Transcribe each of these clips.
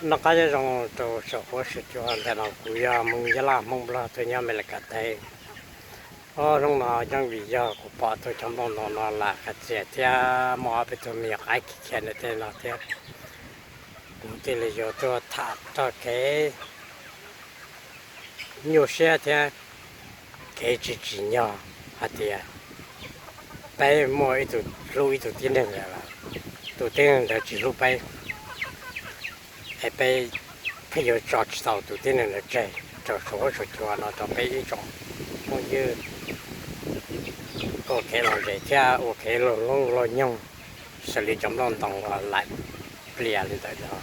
Noj qab nyob zoo rau saum huab saum cua ntawm no, kuv yog Hmoob Yab Laj Hmoob Nplog tuaj nyob Amelikas teb. Ob hnub no yeej vim yog kuv pom tau cov nplooj ntoo no lam qhia txias thiab muaj ob peb tug me nyuam qaib khiav khiav ntawm tej no thiab, kuv thiaj li yuav tuaj tham txog kev nyuaj siab thiab kev tsis tsim nyog hais tias peb muaj ib tug hlub ib tug tib neeg lawm, tus tib neeg ntawd tsis hlub peb, es peb pheej yuav tso tsis tau tus tib neeg ntawd tseg rau saum huab saum cua no rau peb ib tsoom phooj ywg ua kev lom zem thiab ua kev laug hlob laug nyoog xws li cov nplooj ntoo uas laim plias li ntawd no.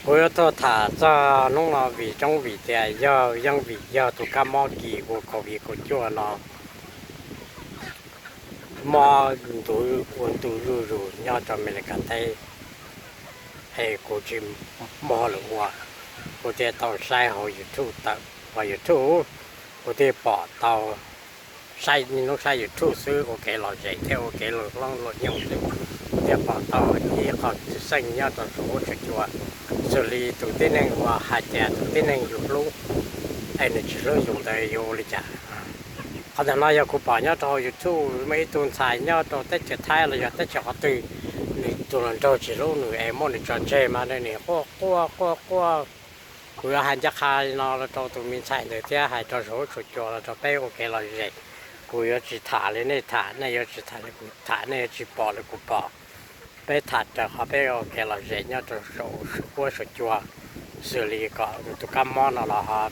Kuv yuav tuaj tham txog hnub no vim zoo vim tias yog yeej vim yog tus kab mob kis ua covid kaum cuaj no mob ntu ua ntu zuj zus nyob rau Amelikas teb, es kuv tsis muaj hauj lwm ua, kuv thiaj tau saib hauv YouTube tawm, hauv YouTube kuv thiaj pom tau, saib niaj hnub saib YouTube xwb ua kev lom zem thiab ua kev laug hlob laug nyoog xwb, kuv thiaj pom tau ib qho xwm txheej nyob rau saum huab saum cua xws li tus tib neeg uas hais tias tus tib neeg yus hlub es nws tsis hlub yus ntawd yuav ua li cas. Qhov ntawm no yog kuv pom nyob rau hauv YouTube, muaj ib tug ntxhais nyob rau teb chaws Thaib los yog teb chaws qhov twg, nws tus hluas nraug tsis hlub nws es muab nws tso tseg mas nws quaj quaj quaj quaj. Kuv yuav hais ncaj qha no los rau tus me ntxhais ntawd thiab hais rau saum huab saum cua los rau peb ua kev lom zem. Kuv yuav tsis tham li nej tham, nej yuav tsis tham li kuv tham, nej yuav tsis pom li kuv pom. Peb tham raws qhov peb ua kev lom zem nyob rau saum huab saum cua, xws li kom tus kab mob no los ho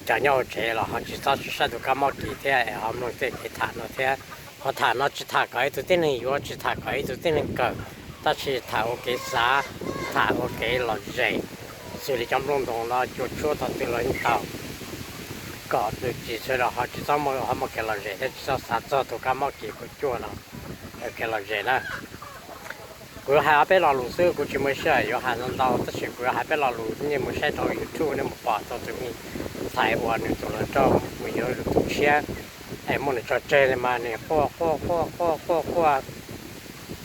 cov nyob hauv tsev los ho tsis txhob saib tus kab mob kis thiab es ho mloog tej kev tham no thiab. Qhov tham no tsis tham kom ib tug tib neeg yuav, tsis tham kom ib tug tib neeg kawm, tab sis tham ua kev xav, tham ua kev lom zem, xws li cov nplooj ntoo no cua tshuab thaum twg los yeej tau, kom nws tsis sawv daws ho tsis txhob muaj, ho muaj kev lom zem thiab tsis txhob xav txog tus kab mob kis kaum cuaj no. Kev lom zem na, kuv yuav hais ob peb lo lus xwb, kuv tsis muaj sij hawm yuav hais ntau ntau, tab sis kuv yuav hais peb lo lus, nej mus saib rau YouTube nej mus pom tau tus me ntxhais uas nws tus hluas nraug mus yuav tus tshiab es muab nws tso tseg li mas nws quaj quaj quaj quaj quaj quaj.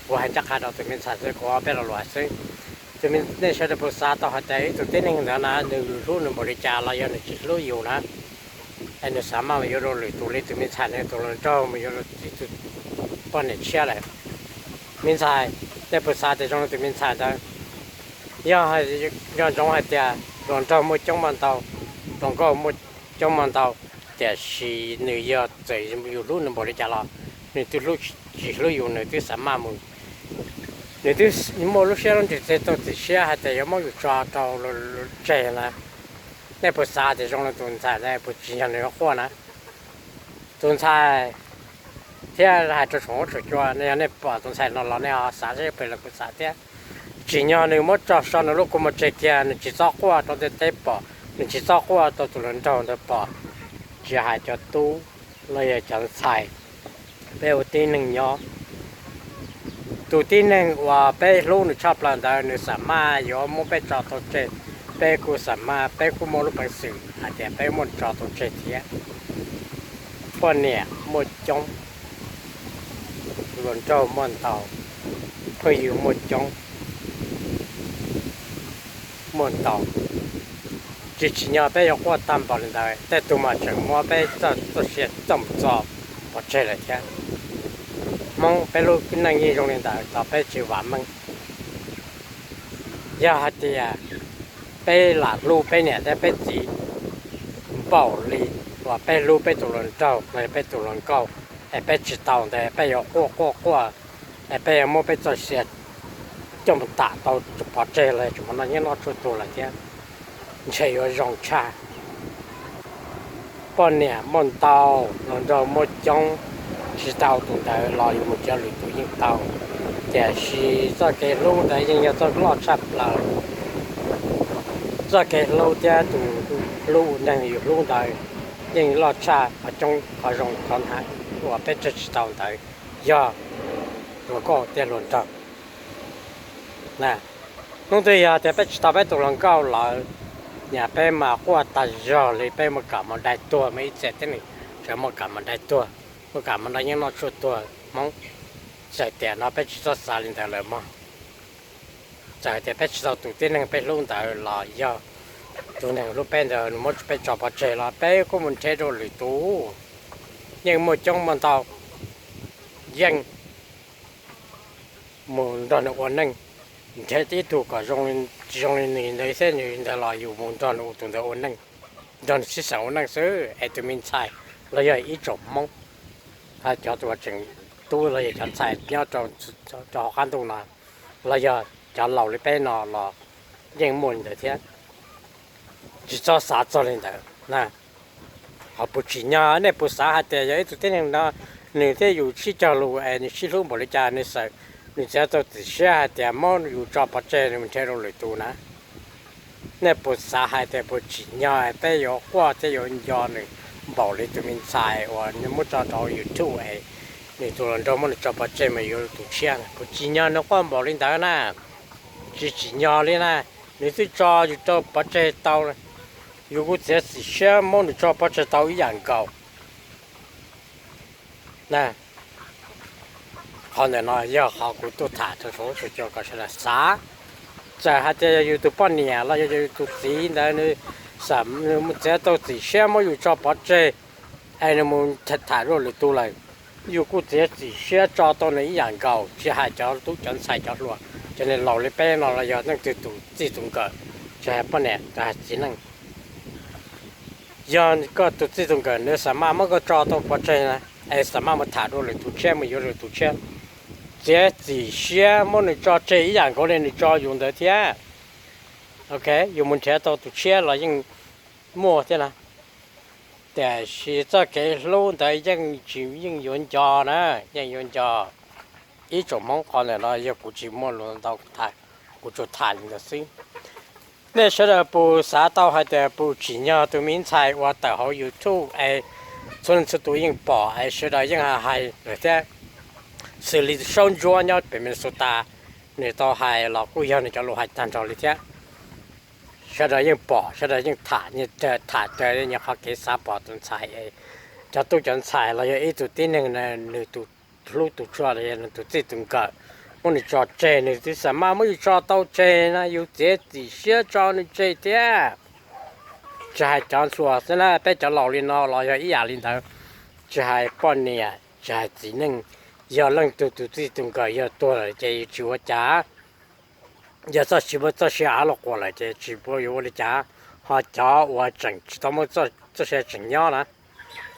Kuv hais ncaj qha rau tus me ntxhais xwb, kuv ob peb lo lus hais xwb. Tus me, nej sawv daws puas xav tau hais tias ib tug tib neeg ntawd na nws hlub nws npaum li cas los yog nws tsis hlub yus na, es nws xav maj mus yuav rau lwm tus li tus me ntxhais ntawd tus hluas nraug mus yuav rau ib tug poj niam tshiab lawm. Me ntxhais, nej puas xav tias zoo li tus me ntxhais ntawd? Yog, yog ntsoov hais tias hluas nraug muaj coob muaj ntau, hluas nkauj muaj coob muaj ntau, tiam sis nws yog txawm yus hlub nws npaum li cas los nws twb hlub, tsis hlub yus, nws twb xav maj mus, nws twb muaj lub siab lub ntsws txog tau txim siab hais tias yuav muab yus tso rau tseg na. Nej puas xav tias zoo li tus ntxhais ntawd, puas tsim nyog nws yuav quaj na? Tus ntxhais, thiab hais rau saum huab saum cua no, yog nej pom tus ntxhais no los nej ho xav seb puas li kuv xav thiab. Tsim nyog nws muab tso so nws lub kua muag tseg kiag, nws tsis txhob quaj rau ntiaj teb pom, nws tsis txhob quaj rau tus hluas nraug ntawd pom, tsis hais cov tub los yog cov ntxhais, peb ua tib neeg nyob. Tus tib neeg uas peb hlub nws tshaj plaws ntawd nws xav maj yuav muab peb tso tau tseg, peb kuj xav maj, peb kuj muaj lub peev xwm hais tias peb muab tso tau tseg thiab. Poj niam muaj coob, hluas nraug muaj ntau, phooj ywg muaj coob, muaj ntau. Tsis tsim nyog peb yuav quaj tag npaum li ntawd, tej tug mas tseem muab peb txoj sia coj mus txo pov tseg lawm thiab. Hmoob peb lub neej yeej zoo li ntawd, tos peb tsis vam meej. Yog hais tias peb lam hlub peb niam thiab peb txiv npaum li uas peb hlub peb tus hluas nraug los yog peb tus hluas nkauj, es peb tsis tau ntawd peb yuav quaj quaj quaj, es peb yuav muab peb txoj sia coj mus tam tau pov tseg los tseem mus noj nyiaj noj tshuaj tuag lawm thiab, ntshe yuav zoo tshaj. Poj niam muaj ntau, hluas nraug muaj coob, tsis tau tus ntawd los yuav mus coj lwm tus yeej tau. Tiam sis txoj kev hlub ntawd yeej yog txoj loj tshaj plaws. Txoj kev hlub thiab tus hlub, neeg yus hlub ntawd yeej loj tshaj qhov coob qhov zoo qhov hnyav uas peb tseg tsis tau ntawd yog hluas nkauj thiab hluas nraug. Hnub twg yog tias peb tsis tau peb tus hluas nkauj lawm, nyaj peb mas quaj tag zog li, peb muaj kam mus dai tuag, muaj ib txhia tib neeg tseem muaj kam mus dai tuag, muaj kam mus noj nyiaj noj tshuaj tuag. Hmoob, txawm tiam no peb tsis txhob xav li ntawd lawm mog. Txawm tias peb tsis tau tus tib neeg peb hlub ntawd los yog tus neeg hlub peb ntawd nws muab peb tso pov tseg los peb kuj mus nrhiav rau lwm tus. Yeej muaj coob muaj ntau, yeej mus nrog nws ua neej, nrhiav ib tug kom zoo li nws ntawd thiab nws ntawd los yus mus nrog nws tus ntawd ua neej, nrog nws sib xeem ua neej xwb es tus me ntxhais los yog ib tsoom Hmoob, cov uas tseem tub los yog cov ntxhais nyob rau hauv qab ntuj no los yog cov laus li peb no los yeej muaj li ntawd thiab. Tsis txhob xav txog li ntawd na. Ho puas tsim nyog, nej puas xav hais tias yog ib tug tib neeg no nws thiab yus sib cog lus es nws sib hlub npaum li cas nws txawm, nws txiav tau txim siab hais tias muab yus tso pov tseg nws mus nrhiav rau lwm tus na? Nej puas xav hais tias puas tsim nyog peb yuav quaj thiab yuav nco nws npaum li tus me ntxhais uas nws muab tso rau YouTube es nws tus hluas nraug muab nws tso pov tseg mas yuav tus tshiab? Puas tsim nyog nws quaj npaum li ntawd na? Tsis tsim nyog li na. Nws twb tso yus tso pov tseg tau, yus kuj txiav txim siab muab nws tso pov tseg tau ib yam nkaus. Qhov ntawm no yog qhov kuv tuaj tham rau saum huab saum cua kom sawv daws xav. Txawm hais tias yog yus tus poj niam los yog yus tus txiv ntawd nws txiav tau txim siab muab yus tso pov tseg es nws mus tham dua lwm tus lawm, yus kuj txiav txim siab tso tau nws ib yam nkaus, tsis hais cov tub cov ntxhais cov hluas, cov niag laus li peb no los yog leej twg tus txij tus nkawm, tsis hais poj niam tsis hais txiv neej. Yog koj tus txij tus nkawm nws xa maj muab koj tso tau pov tseg na, es xa maj mus tham dua lwm tus tshiab mus yuav lwm tus tshiab, txiav txim siab muab nws tso tseg ib yam nkaus li nws tso yus ntawd thiab. Ok, yus mus nrhiav tau tus tshiab los yeej muaj thiab na. Tiam sis txoj kev hlub ntawd yeej tsis, yeej yuav nco na, yeej yuav nco. Ib tsoom Hmoob, qhov ntawm no yog kuv tsis muaj lus ntau tham, kuv tsuas tham li ntawd xwb. Nej sawv daws puas xav tau hais tias puas tsim nyog tus me ntxhais uas tawm hauv YouTube es txhua leej txhua tus yeej pom es sawv daws yeej hais lawm thiab, xws li Saub Ntsuab nyob pem Minnesota, nws tau hais los kuj yog nws cov lus hais tag nrho li thiab. Sawv daws yeej pom, sawv daws yeej tham, tham raws nyias qhov kev xav pom tus ntxhais, cov tub cov ntxhais los yog ib tug tib neeg nws tus hlub tus tshua los yog nws tus txij tus nkawm muab nws tso tseg, nws twb xa maj muab yus tso tau tseg na, yus txiav txim siab tso nws tseg thiab. Tsis hais cov ntxhua xwb na, peb cov laus li no los yog ib yam li ntawd. Tsis hais poj niam tsis hais txiv neej, yog leej twg tus txij tus nkawm yog tuag lawm ces yus tsis ua cas, yog txoj sia, txoj sia av los quas lawm ces tsis pub yuav ua li cas. Ho cov uas tseem tsis tau muaj txoj sia tseem nyob na,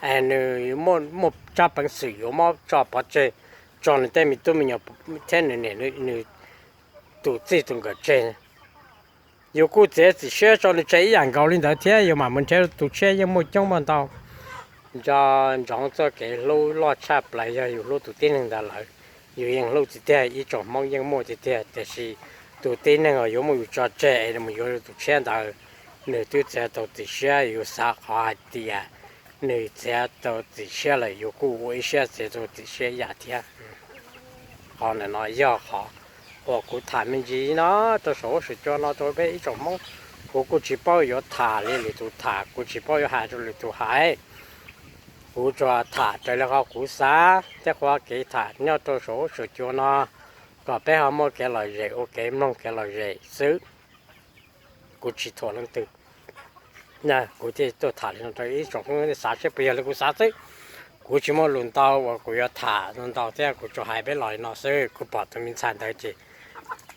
es nws muaj tsab peev xwm yuav muab tso pov tseg, tso nws tej me tub me nyuam thiab nws niam nws tus txij tus nkawm tseg, yus kuj txiav txim siab tso nws tseg ib yam nkaus li ntawd thiab, yus mam mus nrhiav tus tshiab yeej muaj coob muaj ntau. Nco ntsoov txoj kev hlub loj tshaj plaws yog yus hlub tus tib neeg ntawd lawm, yus yeej hlub tiag tiag, ib tsoom Hmoob yeej muaj tiag tiag, tiam sis tus tib neeg uas yuav muab yus tso tseg es mus yuav tus tshiab ntawd, nws twb txiav tau txim siab, yus xav qhov hais tias nws txiav tau txim siab lawm yus kuj ua ib siab txiav tau txim siab ib yam thiab. Qhov ntawm no yog qhov uas kuv tham me ntsis no rau saum huab saum cua no rau peb ib tsoom Hmoob. Kuv kuj tsis paub yuav tham li lwm tus tham, kuv tsis paub yuav hais rau lwm tus hais. Kuv tsuas tham raws li qhov kuv xav thiab qhov kev tham nyob rau saum huab saum cua no, kom peb ho muaj kev lom zem ua kev mloog kev lom zem xwb. Kuv tsis thuam leej twg, kuv thiaj tuaj tham li no rau ib tsoom Hmoob xav seb puas yog li kuv xav xwb. Kuv tsis muaj lus ntau uas kuv yuav tham ntau thiab, kuv tsuas hais peb los li no xwb. Kuv pom tus me ntxhais ntawd ces,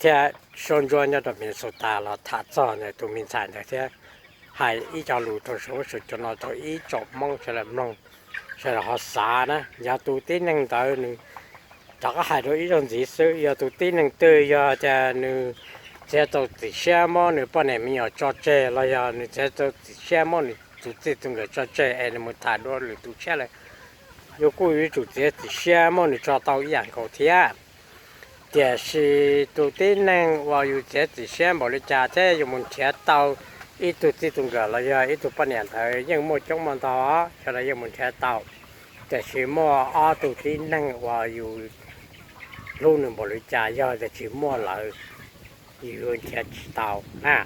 thiab Saub Ntsuab nyob rau Minnesota los tham txog ntawm tus me ntxhais ntawd thiab, hais ib co lus rau saum huab saum cua no rau ib tsoom Hmoob sawv daws mloog, sawv daws ho xav na. Yog tus tib neeg ntawd nws, rov qab hais rau ib zaug ntxiv xwb, yog tus tib neeg twg yog tias nws txiav tau txim siab muab nws poj niam me nyuam tso tseg los yog nws txiav tau txim siab muab nws tus txij tus nkawm tso tseg es nws mus tham dua lwm tus tshiab lawm, yus kuj yuav tsum txiav txim siab muab nws tso tau ib yam nkaus thiab. Tiam sis tus tib neeg uas yus txiav txim siab npaum li cas thiab yus mus nrhiav tau ib tug txij tus nkawm los yog ib tug poj niam ntawd yeej muaj coob muaj ntau, sawv daws yeej mus nrhiav tau. Tiam sis muaj ob tug tib neeg uas yus hlub nws npaum li cas yog tias tsis muaj lawm, yus nrhiav tsis tau na.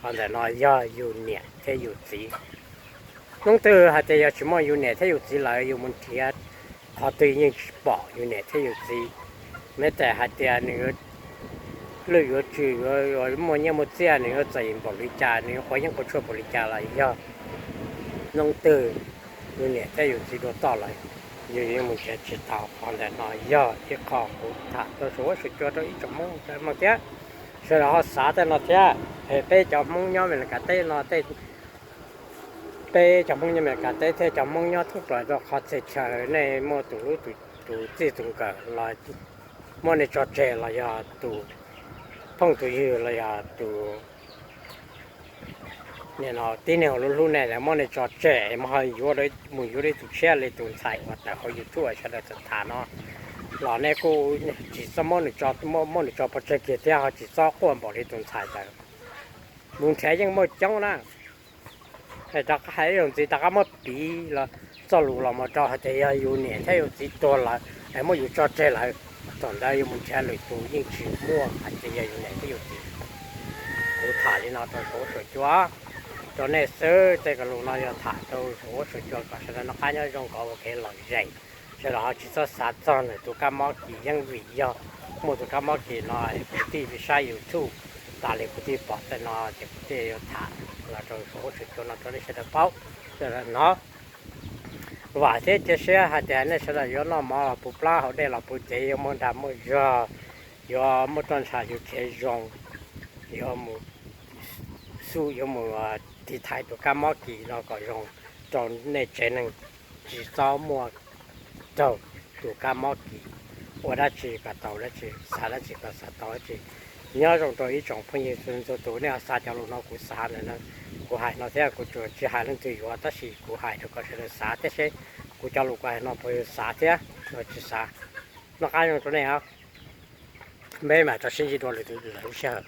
Qhov ntawm no yog yus niam thiab yus txiv. Hnub twg hais tias yog tsis muaj yus niam thiab yus txiv lawm, yus mus nrhiav qhov twg yeej tsis pom yus niam thiab yus txiv. Meb tes hais tias nws lwj yuav tswm, yuav muaj nyiaj muaj txiaj, nws yuav txom nyem npaum li cas, nws yuav quav yeeb quav tshuaj npaum li cas los yog hnub twg yus niam thiab yus txiv dua toj lawm, yus yeej mus nrhiav tsis tau. Qhov ntawm no yog ib qho kuv tham rau saum huab saum cua rau ib tsoom Hmoob mloog thiab, sawv daws ho xav tej no thiab. Peb cov Hmoob nyob Amelikas teb no, peb cov Hmoob nyob Amelikas teb thiab cov Hmoob nyob thoob plaws rau qhov txhia chaw, nej muaj tus hlub tus txij tus nkawm los muab nej tso tseg los yog tus phooj tus ywg los yog tus tib neeg uas hlub hlub nej lawv muab nej tso tseg es mus yuav, mus yuav dua ib tug tshiab li tus ntxhais uas tawm hauv YouTube sawv daws tham tham no los nej kuj tsis txhob muab nws tso pov tseg kiag thiab ho tsis txhob quaj npaum li tus ntxhais ntawd. Mus nrhiav yeej muaj coob na. Rov qab hais ib zaug ntxiv, rov qab muab piv los txoj lus los mus rau hais tias yog yus niam thiab yus txiv tuag lawm es muab yus tso tseg lawm, thaum ntawd yus mus nrhiav lwm tus yeej tsis muaj hais tias yog yus niam thiab yus txiv. Kuv tham li no rau saum huab saum cua, rau nej xwb. Tej ko lus no yog tham rau saum huab saum cua kom sawv daws noj qab nyob zoo, kom ua kev lom zem, sawv daws ho tsis txhob xav txog nws tus kab mob kis. Yeej vim yog muaj tus kab mob kis no kuv thiaj saib YouTube tas li, kuv thiaj pom tej no ces kuv thiaj yuav tham los rau saum huab saum cua no rau nej sawv daws paub, sawv daws hnov. Vam thiab cia siab hais tias nej sawv daws yuav noj mov los puv plab, haus dej los puv cev, yuav muaj dag muaj zog, yuav muaj roj ntsha yuav khiav zoo, yuav mus xub yuav mus tiv thaiv tus kab mob kis no kom zoo rau nej tsev neeg, tsis txhob muaj raug tus kab mob kis, ua dab tsi kom tau dab tsi, xav dab tsi kom xav tau dab tsi. Nyob zoo rau ib tsoom phooj ywg txhua leej txhua tus, nej ho xav cov lus no kuv xav ntawm no, kuv hais no thiab kuv tsuas tsis hais leej twg yuav, tab sis kuv hais rau kom sawv daws xav thiab seb kuv cov lus kuv hais no puas yog xav thiab los tsis xav. Noj qab zoo rau nej os. Peb mam rov sib ntsib dua lwm tus lwm lub sij hawm.